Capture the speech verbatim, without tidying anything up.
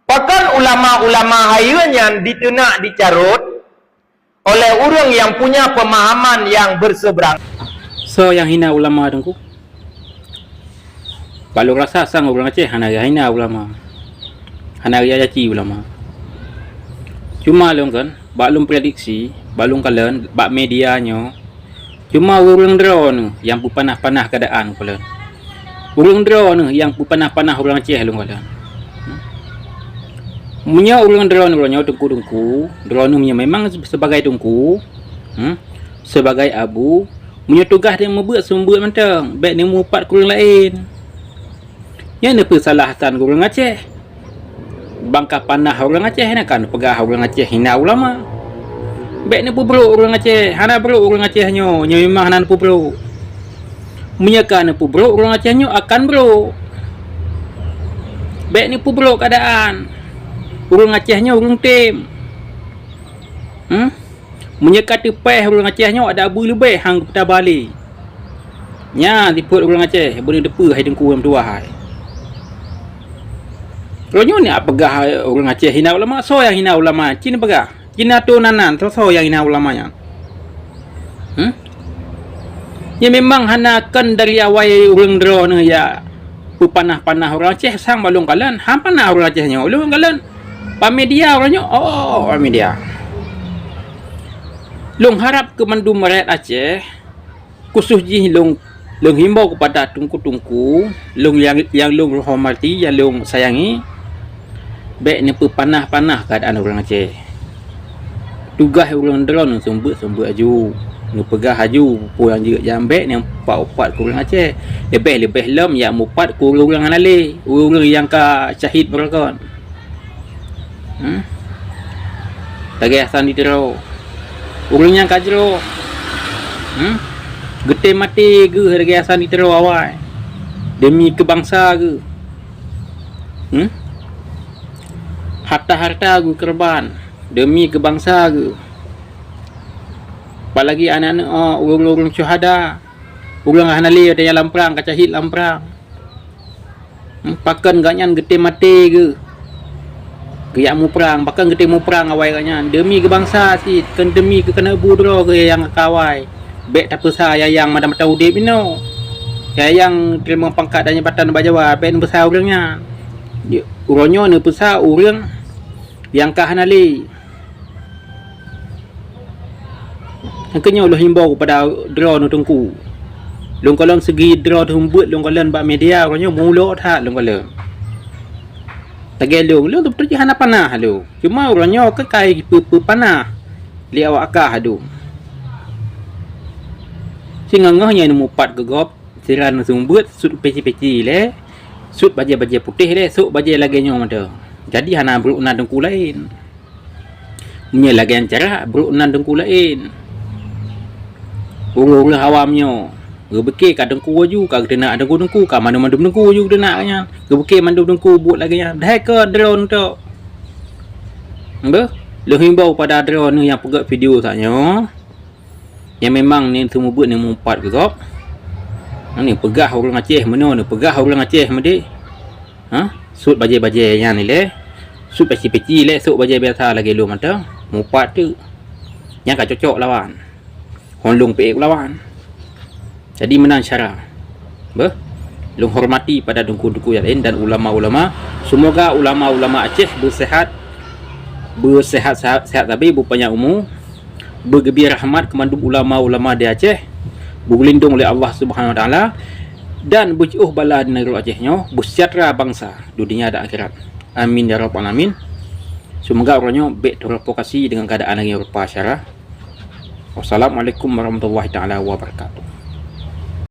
Pakon ulama-ulama hayeue nyan diteunak dicarôt oleh ureuëng nyang punya peumahaman nyang beuseubrang? Soe nyang hina ulama, Teungku? Bak lôn rasa sang ureuëng Aceh hana hina ulama, hana caci ulama. Cuma lôn kan, bak lôn prediksi, bak lôn kalon, bak media nyoe, cuma ureuëng droeneuh nyang peupanah-panah keuadaan lôn kalon. Ureuëng droeneuh nyang peupanah-panah ureuëng Aceh lôn kalon. Meunyoe ureuëng droeneuh, droeneuh nyoe teungku-teungku, droeneuh nyoe memang sebagai teungku, hmm, sebagai abu, meunyoe tugaih neumeubeuet seumeubeuet mantong, bék neumeupat keu ureuëng laén. Nyan neupeusalah Hasan keu ureuëng Aceh. Bangka panah ureuëng Aceh nyan kan peugah ureuëng Aceh hina ulama. Bék neupeubrok ureuëng Aceh, hana brok ureuëng Aceh nyoe, nyoe memang hana neupeubrok. Meunyoe ka neupeubrok ureuëng Aceh nyoe akan brok. Bék neupeubrok keuadaan. Ureuëng Aceh nyoe ureuëng tem. Hmm? Meunyoe ka teupéh ureuëng Aceh nyoe ada beuleubeh hang geupeutaba lé. Nyan sifeuet ureuëng Aceh, beuneuteupeu hai teungku nyang meutuwah hai. Roh nyoe ni peugah ureuëng Aceh hina ulama, soe nyang hina ulama? Cit neupeugah. Cit na tô nan-nan, soe-soe nyang hina ulama nyan? Hmm? Nyan memang hana kon dari awai ureuëng droeneuh ya peupanah-panah ureuëng Aceh sang bak lôn kalon, han panah ureuëng Aceh nyoe. Lôn kalon bak media ureuëng nyoe, oh, bak media. Lôn harab keu mandum rakyat Aceh, khusos jih lôn, lôn himbau keupada teungku-teungku lôn nyang, nyang lôn hormati, nyang lôn sayangi, bék neupeupanah-panah keuadaan ureuëng Aceh. Tugaih ureuëng droeneuh seumeubeuet-seumeubeuet aju, neupeugah aju peue nyang jeuet, bék neupat-upat keu ureuëng Aceh. Leubeh-leubeh lom nyang mupat keu ureuëng-ureuëng hana lé, ureuëng-ureuëng nyang ka syahid meureugon. Hmm? Lagée Hasan di Tiro. Ureuëng nyang ka jroh, hmm, geutem maté geuh lagée Hasan di Tiro awai, demi keu bansa geuh. Hmm? Harta-harta geukeureuban demi keu bansa geuh. Apalagi aneuk-aneuk, oh, ureuëng-ureuëng syuhada, ureuëng hana lé watée nyan lam prang, ka syahid lam prang. Hmm, pakon gobnyan geutem maté geuh, geujak muprang, pakon geutem muprang awai gobnyan? Demi keu bansa cit, kon demi keu keuneuk bu droe geuh nyang ka awai. Bék tapeusa nyang mata-mata udeb inoe. Nyang teurimong pangkat dan jabatan bak Jawa, bék neupeusa ureuëng nyan. Uroe nyoe neupeusa ureuëng nyang ka hana lé. Nyang keunyoe lôn himbau keupada droeneuh teungku. Lôn kalon seugi droeneuh seumeubeuet lôn kalon bak media, uroe nyoe mulok that lôn kalon. Lagée lôn, lôn beutôi jih hana panah lôn. Cuma uroe nyoe keukai peu-, peupanah lé awak kah adu. Singoh-ngoh nyan neumupat keu gob, siran seumeubeuet, sut peci-peci lé, sut bajée-bajée putéh lé, sot bajée lagée nyoe mantong. Jadi hana brok nan teungku laén. Meunyoe lagée nyan cara, brok nan teungku laén. Ureuëng-ureuëng awam nyoe, geubeuke ka teungku aju, ka geuteunak teungku-teungku, ka mandum-mandum teungku aju geuteunak nyan. Geubeuke mandum teungku buet lagée nyan. Dahai kon droeneuh tok. Beuh, lôn himbau pada droeneuh nyang peugét video saat nyoe. Nyang memang ni seumeubeuet ni mupat keu gob. Ni peugah ureuëng Aceh meunoe, ni peugah ureuëng Aceh meudeh. Ha? Sut bajée-bajée nyan ilée. Sut peci-peci ilée, sot bajée biasa lagée lôn mantong. Mupat teuk. Nyang ka cocok lawan. Hon lôn peuék lawan. Jadi meunan cara. Beuh. Lôn hormati pada teungku-teungku nyang laén dan ulama-ulama. Semoga ulama-ulama Aceh beusehat, beusehat-sehat, sehat sabe, beupanyang umu, beugeubri rahmat keu mandum ulama-ulama di Aceh, beulindong lé Allah Subhanahu Wa Taala, dan beujiôh bala di nanggroe Aceh nyoe, beusejahtera bansa, dunia dan akhirat. Amin ya rabbal alamin. Semoga uroe nyoe bék terprovokasi dengan keadaan lagée rupa syarah. Wassalamualaikum warahmatullahi taala wabarakatuh.